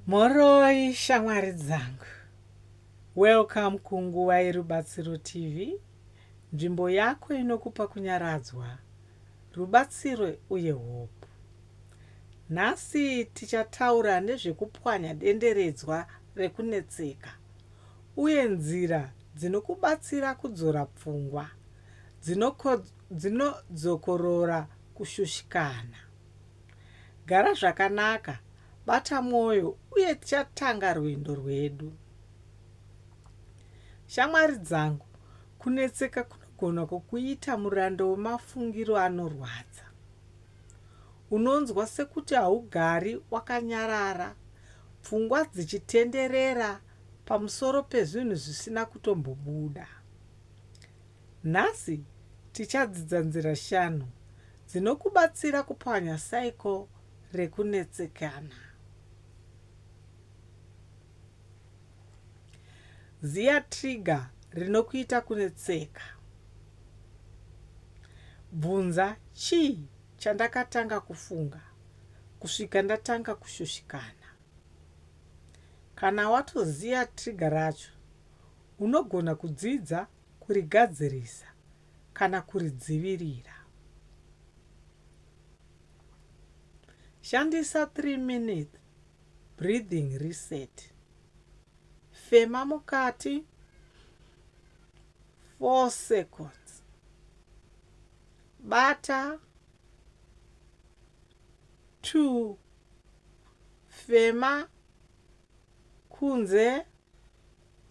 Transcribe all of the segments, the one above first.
Mhoroi shamwari dzangu. Welcome kuNguva yeRubatsiro TV, nzvimbo yako inokupa kunyaradzwa, rubatsiro uye hope. Nhasi tichataura nezvekupwanya denderedzwa rekunetseka uye nzira dzinokubatsira kudzora pfungwa dzinodzokorora kushushikana. Gara zvakanaka, bata mwoyo uye tichatanga rwendo rwedu. Shamwari dzangu, kunetseka kunogona kukuita muranda wemafungiro anorwadza. Unonzwa sekuti haugari wakanyarara, pfungwa dzichitenderera pamusoro pezvinhu zvisina kutombobuda. Nhasi tichadzidza nzira shanu dzinokubatsira kupwanya cycle rekunetsekana. Ziya trigger rinokuita kunetseka. Bvunza chii chandakatanga kufunga kusvika ndatanga kushushikana. Kana watoziya trigger racho, unogona kudzidza kurigadzirisa kana kuridzivirira. Shandisa 3 minute breathing reset. Fema mukati 4 seconds. Bata 2 fema kunze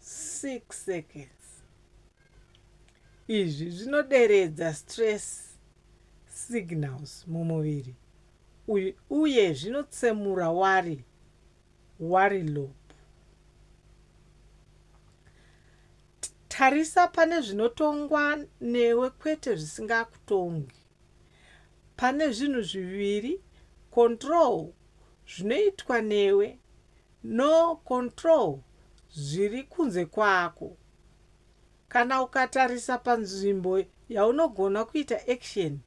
6 seconds. Izvi zvinoderedza stress signals mumuviri uye zvinotsemura worry worry loop. Tarisa pane zvinotongwa newe kwete zvisingakutongi. Pane zvinhu zviviri control zvinoitwa newe no control zviri kunze kwako. Kana ukatarisa panzvimbo yaunogona kuita action,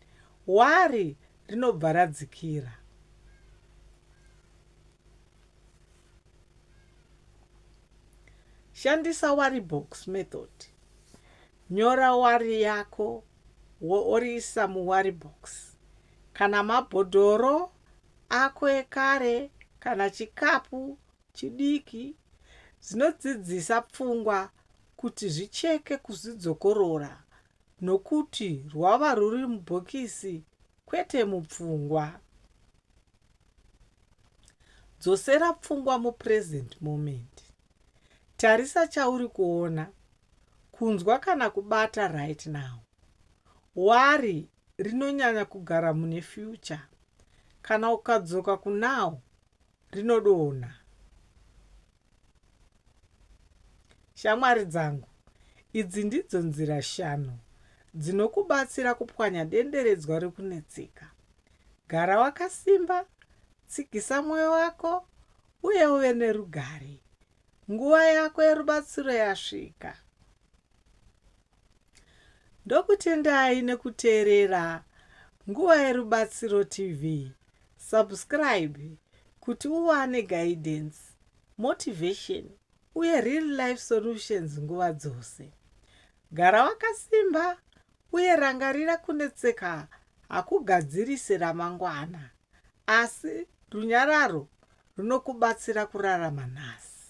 worry rinobva radzikira. Shandisa worry box method. Nyora worry yako woriisa muworry box. Kana mabhodhoro ako ekare kana chikapu chidiki zvinodzidzisa pfungwa kuti zvicheke kuzvidzokorora nokuti rwava rwuri mubhokisi kwete mupfungwa. Dzosera pfungwa mupresent moment. Tarisa chauri kuona, kunzwa kana kubata right now. Worry rinonyanya kugara mune future. Kana ukadzoka kunow rinodonha. Shamwari dzangu, idzi ndidzo nzira shanu dzinokubatsira kupwanya denderedzwa rekunetseka. Gara wakasimba, tsigisa mwoyo wako uye uve nerugare. Nguva yako yerubatsiro yasvika. Ndokutendai nekuteerera Nguva yeRubatsiro TV. Subscribe kuti uwane guidance, motivation uye real life solutions nguva dzose. Gara wakasimba uye rangarira kunetseka hakugadzirise ramangwana, asi runyararo runokubatsira kurarama nhasi.